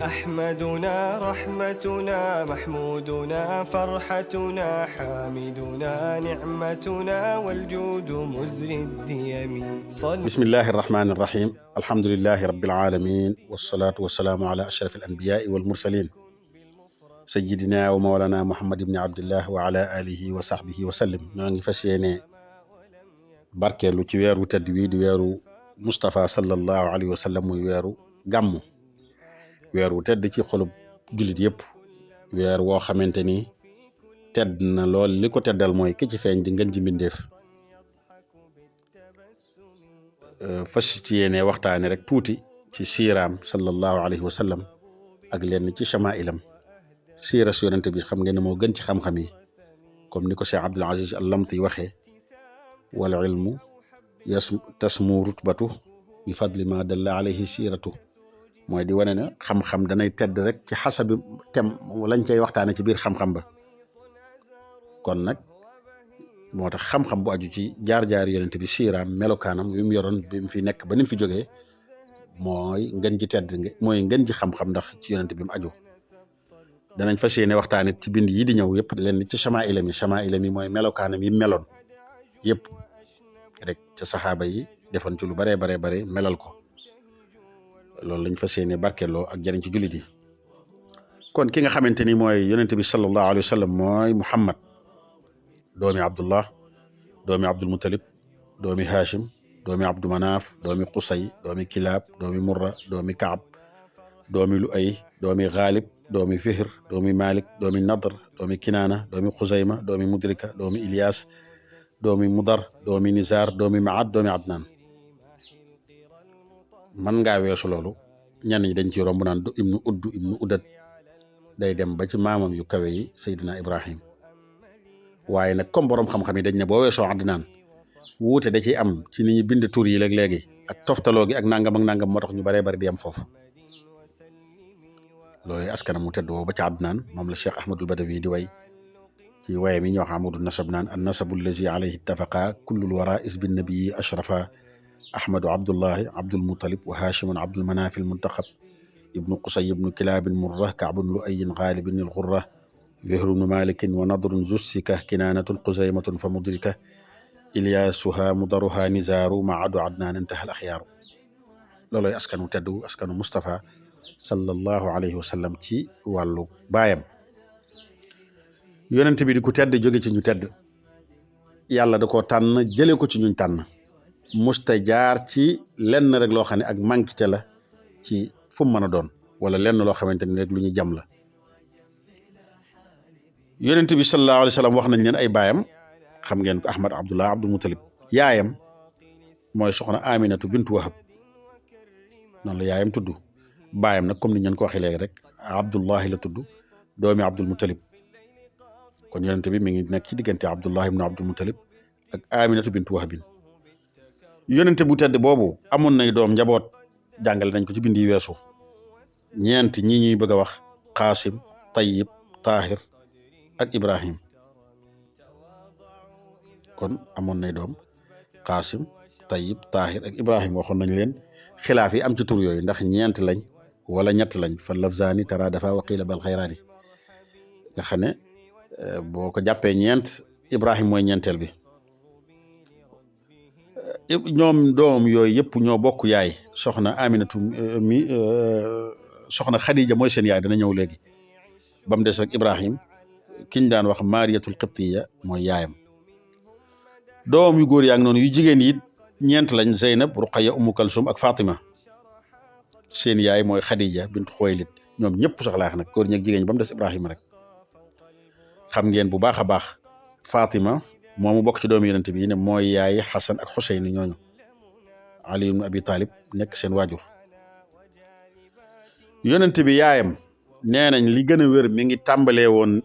أحمدنا رحمتنا محمودنا فرحتنا حامدنا نعمتنا والجود مزري الديم بسم الله الرحمن الرحيم الحمد لله رب العالمين والصلاة والسلام على أشرف الأنبياء والمرسلين سيدنا ومولانا محمد بن عبد الله وعلى آله وصحبه وسلم ñoo ngi fas yéene barkeelu ci weeru tedd wi di weeru Mustafa sallallahu alayhi wa sallam muy weeru gàmmu weer wu tedd ci xolub jullit yëpp weer woo xamante ni tedd na lool li ko teddal mooy ki ci feeñ di ngën ji mbindeef fas ci yéene waxtaane rek tuuti ci siiraam sallallahu alayhi wa sallam ak lenn ci chamailam siira su yonente bi xam ngeen ne moo gën ci xam-xam yi comme ni ko Cheikh Abdul Aziz Al-Lamti waxee wal ilmu tasmu rutbatu bi fadli ma dalla alayhi siiratu mooy di wane ne xam-xam danay tedd rek ci xasabi tem lañ cay waxtaane ci biir xam-xam ba kon nag moo tax xam-xam bu aju ci jaar-jaar yonent bi siiraam melokaanam wi mu yoroon bi mu fi nekk ba ni mu fi jógee mooy ngën ji tedd mooy ngën ji xam-xam ndax ci yonent bi mu aju danañ fas yéene waxtaane ci bind yi di ñëw yëpp leen ci chamailam yi mooy melokaanam yi meloon yëpp rek ca saxaaba yi defoon ci lu baree bare melal ko loolu lañ fas yéene barkeloo ak jëriñ ci jullit yi kon ki nga xamante ni mooy yonent bi sallallahu alayhi wa sallam mooy Muhammad doomi Abdullah doomi Abdul Muttalib doomi Hashim doomi Abdu Manaaf doomi Qusay doomi Kilaab doomi Murra doomi Kaab doomi Lu'ay doomi Ghalib doomi Fihr doomi Malik doomi Nadr doomi Kinaana doomi Xuzayma doomi Mudrika doomi Ilyas doomi Mudar doomi Nizar doomi Maad doomi Adnaan man ngaa weesu loolu ñenn ñi dañ ci romb naan du ibnu uddu ibnu uddat day dem ba ci maamam yu kawe yi Seydina Ibrahim waaye nag comme borom xam-xam yi dañ ne boo weesoo Adnaan wuute da ciy am ci ni ñu bind tur yi léeg-léegi ak toftaloo gi ak nangam moo tax ñu baree bari di am foofu loolu askanam mu tedd woo ba ci Adnaan moom la Cheikh Ahmadul Badawi di way ci waye mi ñoo xamudu nasab naan an nasabu allazi alayhi ittafaqa kullul wara isbin nabii ashrafa ahmadu abdullahi abdul mutalib wa hashimun abdul manafil muntaqab ibnu qusay ibnu kilabin murra kaabun lu ayin ghalibin il ghurra wehru bnu malikin wa nadrun zussika kinanatun quzaymatun fa mudrika ilyasuha mudaruha nizaru maadu adnaan intaha al axyaaru looloy askanu teddu askanu Mustafa sallallahu alayhi wa sallam ci wàllu baayam yonent bi di ku tedd jóge ci ñu tedd yàlla da koo tànn jële ko ci ñuñ tànn musta jaar ci lenn rek loo xam ne ak manqué la ci fu mu mën a doon wala lenn loo xamante ni rek lu ñu jam la yonent bi sallallahu alayhi wa sallam wax nañ leen ay baayam xam ngeen ko Ahmad Abdullah Abdul Muttalib yaayam mooy soxna Aminatu bintu Wahab noonu la yaayam tudd baayam nag comme ni ñu ko waxee léegi rek Abdullahi la tudd doomi Abdul Muttalib kon yonent bi mi ngi nekk ci diggante Abdullah ibnu Abdul Muttalib ak Aminatu bintu Wahabin yonent bu tedd boobu amoon nay doom njaboot jàngale nañ ko ci bind yi weesu ñeent ñi ñuy bëgg a wax Qaasim Tayyib Tahir ak Ibrahim kon amoon nay doom Qaasim Tayyib Tahir ak Ibrahim waxoon nañ leen xilaaf yi am ci tur yooyu ndax ñeent lañ wala ñett lañ fa lafzaani tara dafa waqila bal xayraani nga xam ne boo ko jàppee ñeent Ibrahim mooy ñeenteel bi ñoom doom yooyu yëpp ñoo bokk yaay soxna Aminatu mi soxna Khadija mooy seen yaay dana ñëw léegi ba mu des rek Ibrahim kiñ daan wax Mariyatul Qibtiya mooy yaayam doom yu góor yaa ngi noonu yu jigéen yi ñeent lañ Zeynab Ruqaya Ummu Kalsum ak Fatima seen yaay mooy Khadija bintu Xuwaylid ñoom ñëpp sax laax nag góor ñi ak jigéen ñi ba mu des Ibrahima rek xam ngeen bu baax a baax Fatima moomu bokk ci doomu yonent bi ne mooy yaay Xasan ak Xuseyn ñooñu Ali ibn Abi Talib nekk seen waajur yonent bi yaayam nee nañ li gën a wér mi ngi tàmbalee woon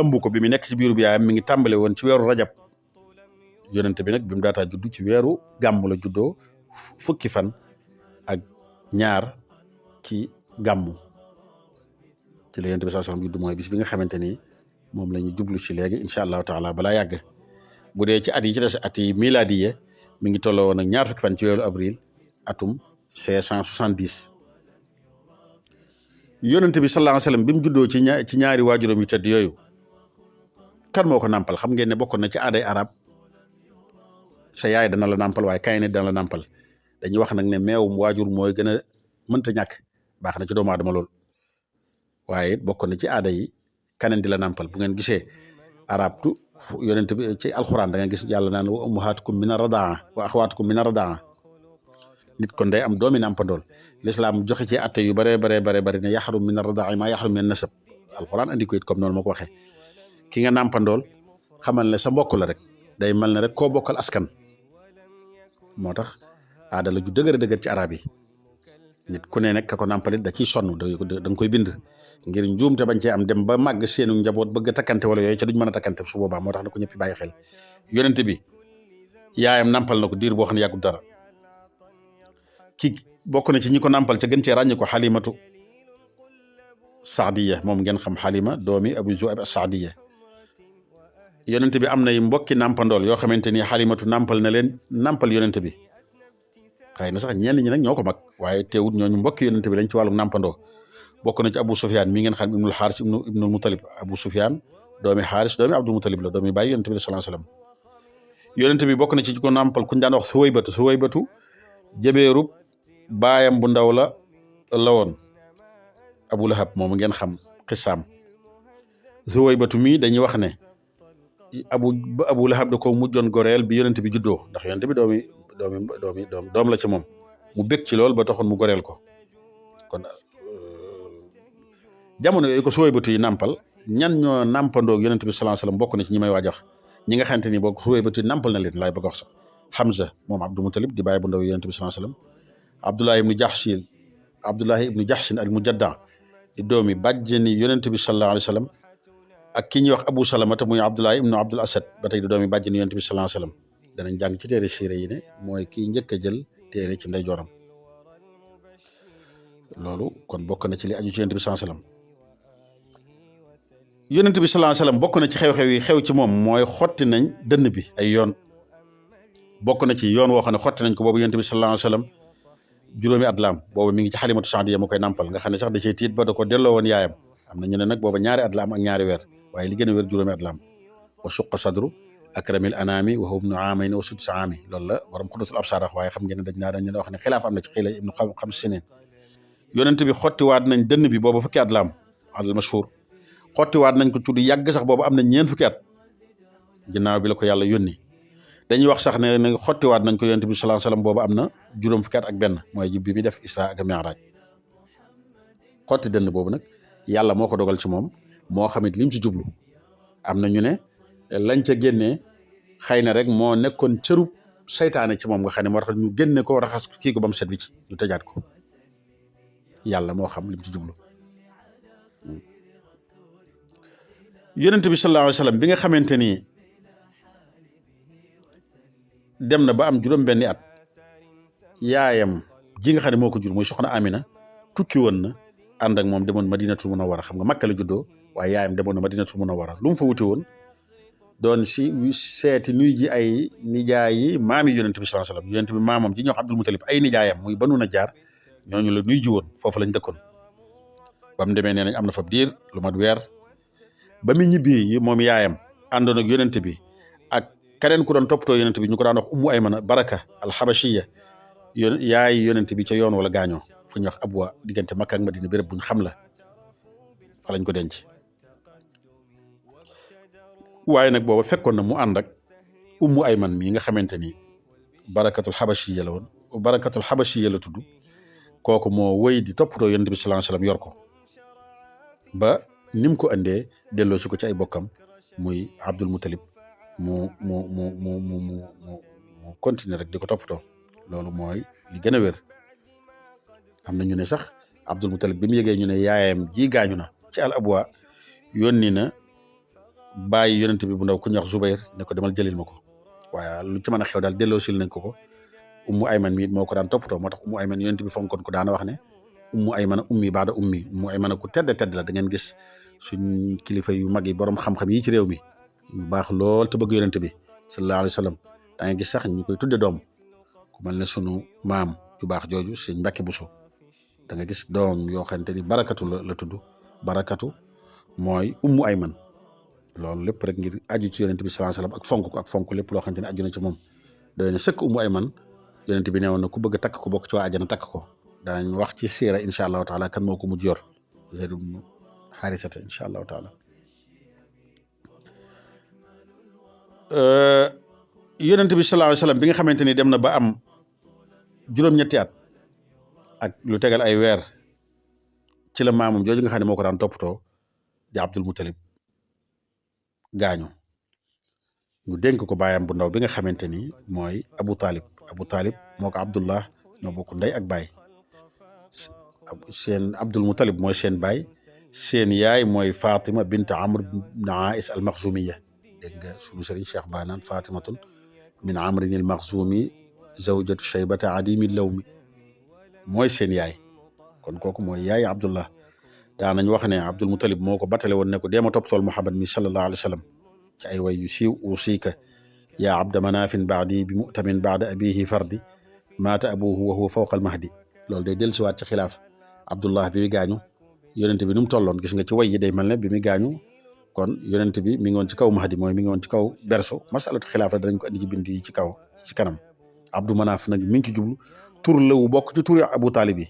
ëmb ko bi mu nekk ci biiru bi yaayam mi ngi tàmbalee woon ci weeru rajab yonent bi nag bi mu daataa juddu ci weeru gàmm la juddoo fukki fan ak ñaar ci gàmmu ci la yonent bi sallallahu alayhi wasallam juddu mooy bis bi nga xamante ni moom la ñu jublu ci léegi incha allahu taala balaa yàgg bu dee ci at yi ci des at yi miladiye mi ngi tolloo woon ak ñaar fukki fan ci weeru avril atum 570 yonent bi sallallahu alayhi wasallam bi mu juddoo ci ñaari waajuram yu tedd yooyu kan moo ko nàmpal xam ngeen ne bokkoon na ci aaday arab sa yaay dana la nàmpal waaye kaay ne dana la nàmpal dañuy wax nag ne meewum waajur mooy gën a mënta ñàkk baax na ci doomu aadama lool waaye bokkoon na ci aada yi kaneen di la nàmpal bu ngeen gisee arab tu yonent bi ci alxuraan da nga gis yàlla naan wa ummahaatukum mina radaa wa axawaatukum mina radaa nit kon day am doomi nàmpandool lislaam joxe ci atte yu bare ne yaxarum mina radaa maa yaxarum min nasab alxuraan andi ko it comme noonu ma ko waxee ki nga nàmpandool xamal ne sa mbokk la rek day mel ne rek koo bokkal askan moo tax aada la ju dëgër ci arab yi nit ku ne nag ka ko nàmpalit da ciy sonn da nga koy bind ngir njuumte bañ cee am dem ba màgg seenu njaboot bëgg a takkante wala yooyu ca duñ mën a takkante su boobaa moo tax na ko ñëpp bàyyi xel yonent bi yaayam nàmpal na ko diir boo xam ne yàggul dara ki bokk na ci ñi ko nàmpal ca gën cee ràññi ko xalimatu saadiya moom ngeen xam xalima doomi abu zuayb saadiya yonent bi am nay mbokki nàmpandool yoo xamante ni xalimatu nàmpal na leen nàmpal yonent bi xëy na sax ñenn ñi nag ñoo ko mag waaye teewut ñooñu mbokki yonent bi lañ ci wàllum nàmpandoo bokk na ci Abu Sufyaan mi ngeen xam ibnul Xaaris ibnul Mutalib Abu Sufyaan doomi Xaaris doomi Abdul Mutalib la doomi bàyyi yonent bi sallallahu alayhi wasallam yonent bi bokk na ci ko nàmpal ku ñu daan wax Suwaybatu jëbeerub baayam bu ndaw la woon Abu Lahab moom ngeen xam xisaam Suwaybatu mi dañuy wax ne Abu Lahab da ko mujjoon goreel bi yonent bi juddoo ndax yonent bi doom la ci moom mu bég ci lool ba taxoon mu goreel ko kon jamono yooyu ko Suwaybatu yi nàmpal ñan ñoo nàmpandoog yonent bi sallallahu alayhi wasallam bokk na ci ñi may waaj wax ñi nga xamante ni boog Suwaybatu yi nàmpal na leen laay bëgg a wax sax Hamza moom Abdul Mutalib di bàyyi bu ndaw yonent bi sallallahu alayhi wasallam Abdullahi ibnu Jahshin al Mujadda di doomi bàjjeni yonent bi sallallahu alayhi wasallam ak ki ñuy wax Abu Salamata muy Abdullahi ibnu Abdul Asad ba tey di doomi bàjjeni yonent bi sallallahu alayhi wasallam danañ jàng ci téere siira yi ne mooy kii njëkk a jël téere ci ndeyjooram loolu kon bokk na ci li aju ci yonent bi sallallahu alayhi wasallam yonent bi sallallahu alayhi wasallam bokk na ci xew-xew yi xew ci moom mooy xotti nañ dënn bi ay yoon bokk na ci yoon woo xam ne xotti nañ ko boobu yonent bi sallallahu alayhi wasallam juróomi at la am boobu mi ngi ci xalimatu saadiya mu koy nàmpal nga xam ne sax da cee tiit ba da ko delloo woon yaayam am na ñu ne nag booba ñaari at la am ak ñaari weer waaye li gën a wér juróomi at la am wa suqa sadru akramil anami wa huwa ibnu aamayn wa sudus aami loolu la borom xudatul absaar waaye xam ngeen ne dañ wax ne xilaaf am na ci xiila ibnu xam sineen yonent bi xottiwaat nañ dënn bi booba fukki at la am al mashhur xottiwaat nañ ko ci lu yàgg sax boobu am na ñeent fukki at ginnaaw bi la ko yàlla yónni dañuy wax sax ne xottiwaat nañ ko yonent bi sallallahu alayhi wasallam boobu am na juróom fukki at ak benn mooy bi bi def Isra ak Mi'raj xotti dënn boobu nag yàlla moo ko dogal ci moom moo xamit lim ci jublu am na ñu ne lañ ca génnee xëy na rek moo nekkoon cërub saytaane ci moom nga xam ne moo tax ñu génne ko raxas kii ko ba mu set wi ci ñu tëjaat ko yàlla moo xam lim ci jublu yonent bi sallallahu alayhi wasallam bi nga xamante ni dem na ba am juróom-benni at yaayam ji nga xam ne moo ko jur muy soxna Amina tukki woon na ànd ak moom demoon Madinatul Munawwara xam nga Makka la juddoo waaye yaayam demoon na Madinatul Munawwara lu mu fa wuti woon doon seeti nuy ji ay nijaay yi maami yonent bi sallallahu alayhi wasallam yonent bi maamam ji ñoo xam Abdul Mutalib ay nijaayam muy Banu Najjaar ñooñu la nuy ji woon foofu lañ dëkkoon ba mu demee nee nañ am na fa diir lu mat weer ba mu ñibbi moom yaayam àndoon ak yonent bi ak keneen ku doon toppatoo yonent bi ñu ko daan wax Ummu Aymana Baraka al-Habashiyya yaay yonent bi ca yoon wala gaañoo fu ñuy wax Abwa diggante Makka ak Madina béréb buñ xam la fa lañ ko denc waaye nag booba fekkoon na mu ànd ak Ummu Ayman mii nga xamante ni Barakatul Habashiyya la woon Barakatul Habashiyya la tudd kooku moo wëy di toppatoo yonent bi sallallahu alayhi wasallam yor ko ba nim ko andee delloo si ko ci ay bokkam muy Abdul Mutalib mu continuer rek di ko toppatoo loolu mooy li gën a wér am na ñu ne sax Abdul Mutalib bi mu yëgee ñu ne yaayam ji gaañu na ci al abwa yónni na bàyyi yonent bi bu ndaw ku ñuy wax Zubayr ne ko demal jëlil ma ko waaye lu ci mën a xew daal delloo sil nañ ko Ummu Ayman mi moo ko daan toppatoo moo tax Ummu Ayman yonent bi fonkoon ko daana wax ne Ummu Ayman ummi baada ummi Ummu Ayman ku tedd la da ngeen gis suñ kilifa yu mag yi borom xam-xam yi ci réew mi ñu baax lool te bëgg yonent bi sallallahu alayhi wa sallam da ngay gis sax ñu koy tudde doom ku mel ne sunu maam yu baax jooju sëñ Mbàkke Buso da nga gis doom yoo xamante ni barakatu la tudd barakatu mooy ummu ayman loolu lépp rek ngir aju ci yonent bi sallallahu alayhi wasallam ak fonk lépp loo xamante ni aju na ci moom doy na sëkk ummu ayman yonent bi newoon na ku bëgg a takk ko bokk ci waa àjjana takk ko danañ wax ci siira incha allahu taala kan moo ko mujj yor Zayd ibn Haarisata incha allahu taala yonent bi sallallahu alayhi wasallam bi nga xamante ni dem na ba am juróom-ñetti at ak lu tegal ay weer ci la maamam jooju nga xam ne moo ko daan toppatoo di Abdul Muttalib gaañu ñu dénk ko baayam bu ndaw bi nga xamante ni mooy Abu Talib moo ko Abdullah ñoo bokk ndey ak baay seen Abdul Muttalib mooy seen baay seen yaay mooy Fatima bint Amr bin Aïs al Maxzumiya dégg nga sunu sëriñ Cheikh Banaan Fatimatun min Amrin al Maxzumi zawjatu Shaybata adimi lawmi mooy seen yaay kon kooku mooy yaay Abdullah daanañ wax ne Abdul Muttalib moo ko batale woon ne ko deema toppatool Muhammad mi sallallahu alayhi wa sallam ci ay way yu siiw usiika yaa abda manaafin baadi bi mu'tamin baada abihi fardi maata abuhu wa huwa fawqa al mahdi loolu day dellusiwaat ci xilaaf Abdullah bi muy gaañu yonent bi nu mu tolloon gis nga ci way yi day mel ne bi muy gaañu kon yonent bi mi ngi woon ci kaw mahdi mooy mi ngi woon ci kaw berso masalatu xilaaf la danañ ko andi ci bind yi ci kaw ci kanam Abdou Manaaf nag mi ngi ci jublu tur la wu bokk ci turi Abu Talib yi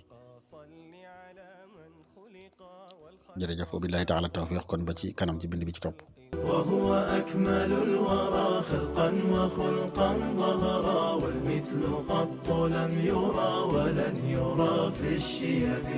jërëjëf wa billahi taala tawfiq kon ba ci kanam ci bind bi ci topp وهو أكمل الورى خلقا وخلقا ظهرا والمثل قط لم يرى ولن يرى في الشيب